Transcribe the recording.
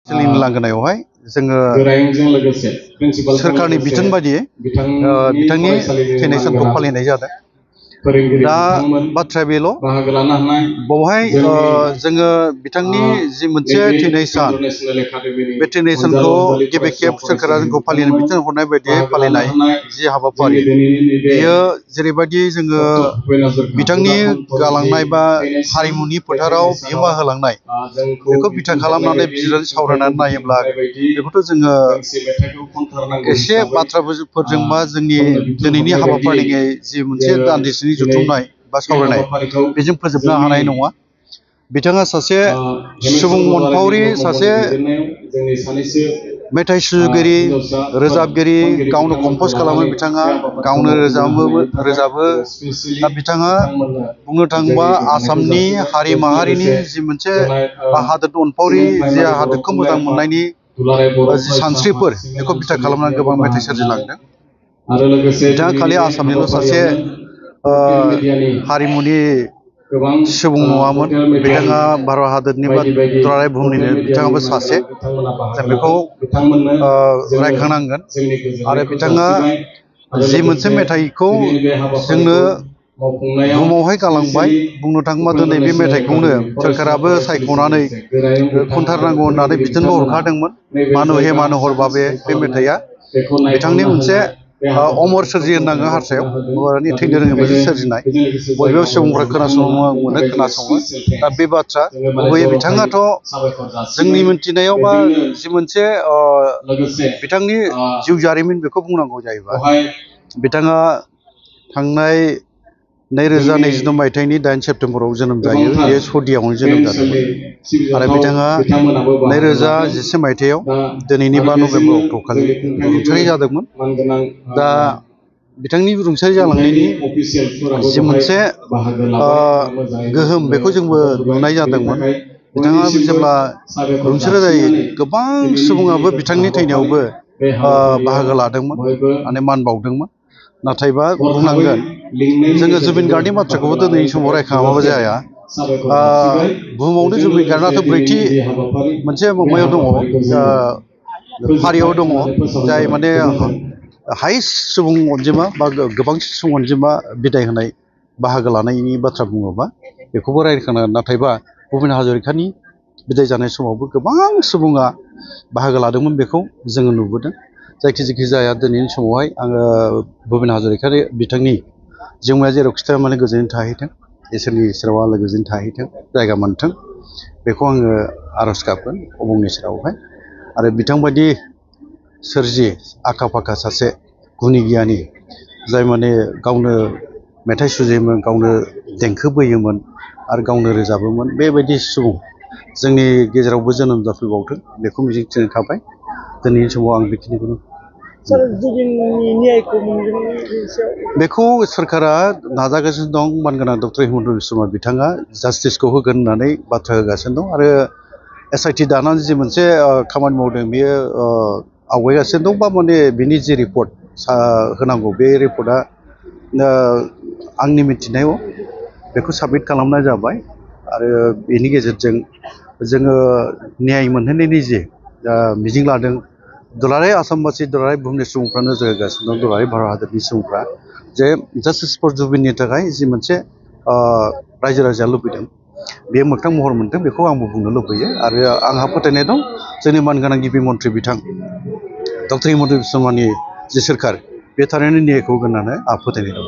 सोलिनो लांगोनायावहाय जोङो सोरखारनि बिथोन बायदियै बिथांनि थैनाय सानखौ फालिनाय जादों। दा बाथ्राया बेल' बावहाय जोङो बिथांनि जि मोनसे थैनाय सान बे थैनाय सानखौ गिबि खेब सोरखारा जोंखौ फालिनो बिथोन हरनाय बायदियै फालिनाय जि हाबाफारि बेयो जेरैबायदि जोङो बिथांनि गालांनाय बा हारिमुनि फोथाराव बिहोमा होलांनाय बेखौ बिथा खालामनानै बिजिरनानै सावरायनानै नायोब्ला बेखौथ' जोङो एसे बाथ्राफोरजों बा जोंनि दिनैनि हाबाफारिनि जि मोनसे दान्दिसेनि जुथुमनाय बा सावरायनाय बेजों फोजोबनो हानाय नङा। बिथाङा सासे सुबुं अनफावरि, सासे मेथाइ सुजुगिरि, रोजाबगिरि, गावनो कम्प'ज खालामो बिथाङा, गावनो रोजाबो। दा बिथाङा बुंनो थाङोबा आसामनि हारि माहारिनि जि मोनसे हादोर अनफावरि, जि हादोरखौ मोजां मोननायनि जि सानस्रिफोर बेखौ बिथा खालामनानै गोबां मेथाइ सोरजिलांदों। बिथाङा खालि आसामनिल' सासे हारिमुनि सुबुं नङामोन, बिथाङा भारत हादरनि बा दुलाराय बुहुमनिनो बिथाङाबो सासे, जों बेखौ रायखांनांगोन। आरो बिथाङा जि मोनसे मेथाइखौ जोंनो बुहुमावहाय गालांबाय, बुंनो थाङोबा दिनै बे मेथाइखौनो सोरखाराबो सायख'नानै खनथारनांगौ होननानै बिथोनबो हरखादोंमोन। मानो हे मानो हरबा बे मेथाइआ बिथांनि मोनसे अमर सोरजि होननाङो हारसायाव, बर'नि थैनो रोङै मोनसे सोरजिनाय। बयबो सुबुंफ्रा खोनासंनो मोनो, खोनासङो। दा बे बाथ्रा गुबैयै बिथाङाथ' जोंनि मिन्थिनायाव बा जि मोनसे बिथांनि जिउ जारिमिन बेखौ बुंनांगौ जायोबा बिथाङा थांनाय 2022 मायथाइनि 8 सेप्तेम्बराव जोनोम जायो। बेयो सदियावनो जोनोम जादोंमोन। आरो बिथाङा 2011 मायथाइयाव दिनैनि 5 नभेम्बर अक्ट'खालि रुंसारि जादोंमोन। दा बिथांनि रुंसारि जालांनायनि जि मोनसे गोहोम बेखौ जोंबो नुनाय जादोंमोन। बिथाङा जेब्ला रुंसारि जायो, गोबां सुबुङाबो बिथांनि थैनायावबो बाहागो लादोंमोन, माने मान बावदोंमोन। नाथायबा बुंनांगोन जोङो जुबिन गार्गनि बाथ्राखौबो दिनैनि समाव रायखाङाबाबो जाया। बुहुमावनो जुबिन गार्गआथ' ब्रैथि मोनसे माबायाव दङ, फारियाव दङ, जाय माने हाइस्ट सुबुं अनजिमा बा गोबांसिन सुबुं अनजिमा बिदाय होनाय बाहागो लानायनि बाथ्रा बुङोबा बेखौबो रायखांनांगोन। नाथायबा भुपेन हाजरिकानि बिदाय जानाय समावबो गोबां सुबुङा बाहागो लादोंमोन, बेखौ जोङो नुबोदों। जायखि जाया दिनैनि समावहाय आङो भुपेन हाजरिकानि बिथांनि जिउमाया जेरावखि थाया माने गोजोनै थाहैथों, इसोरनि सेराव आलो गोजोन थाहैथों, जायगा मोनथों, बेखौ आङो आर'ज गाबगोन अबंनि सेरावहाय। आरो बिथांबायदि सोरजि आखा फाखा सासे गुनि गियानि, जाय माने गावनो मेथाइ सुजुयोमोन, गावनो देंखो बोयोमोन आरो गावनो रोजाबोमोन, बेबायदि सुबुं जोंनि गेजेरावबो जोनोम जाफैबावथों, बेखौ मिजिंथिनाय थाबाय। दिनैनि समाव आं बेखिनिखौनो बेखौ सोरखारा नाजागासिनो दं। मानगोनां डक्टर हिमन्त बिश्व शर्मा बिथाङा जास्टिसखौ होगोन होननानै बाथ्रा होगासिनो दं। आरो SIT दानानै जि मोनसे खामानि मावदों, बेयो आवगायगासिनो दं। बा माने बिनि जि रिपर्ट होनांगौ, बे रिपर्टआ आंनि मिथिनायाव बेखौ साबमिट खालामनाय जाबाय। आरो बेनि गेजेरजों जोङो न्याय मोनहोनायनि जे मिजिं लादों, दुलाराय आसामबासि, दुलाराय बुहुमनि सुबुंफ्रा नोजोर होगासिनो दं, दुलाराय भारत हादरनि सुबुंफ्रा, जे जास्टिस फर जुबिननि थाखाय जि मोनसे रायजो राजाया लुबैदों, बेयो मोगथां महर मोनदों, बेखौ आंबो बुंनो लुबैयो। आरो आंहा फोथायनाय दं जोंनि मानगोनां गिबि मन्थ्रि बिथां डक्टर हिमन्त बिश्व शर्मानि जि सोरखार, बे थारैनो न्यायखौ होगोन होननानै आंहा फोथायनाय दं।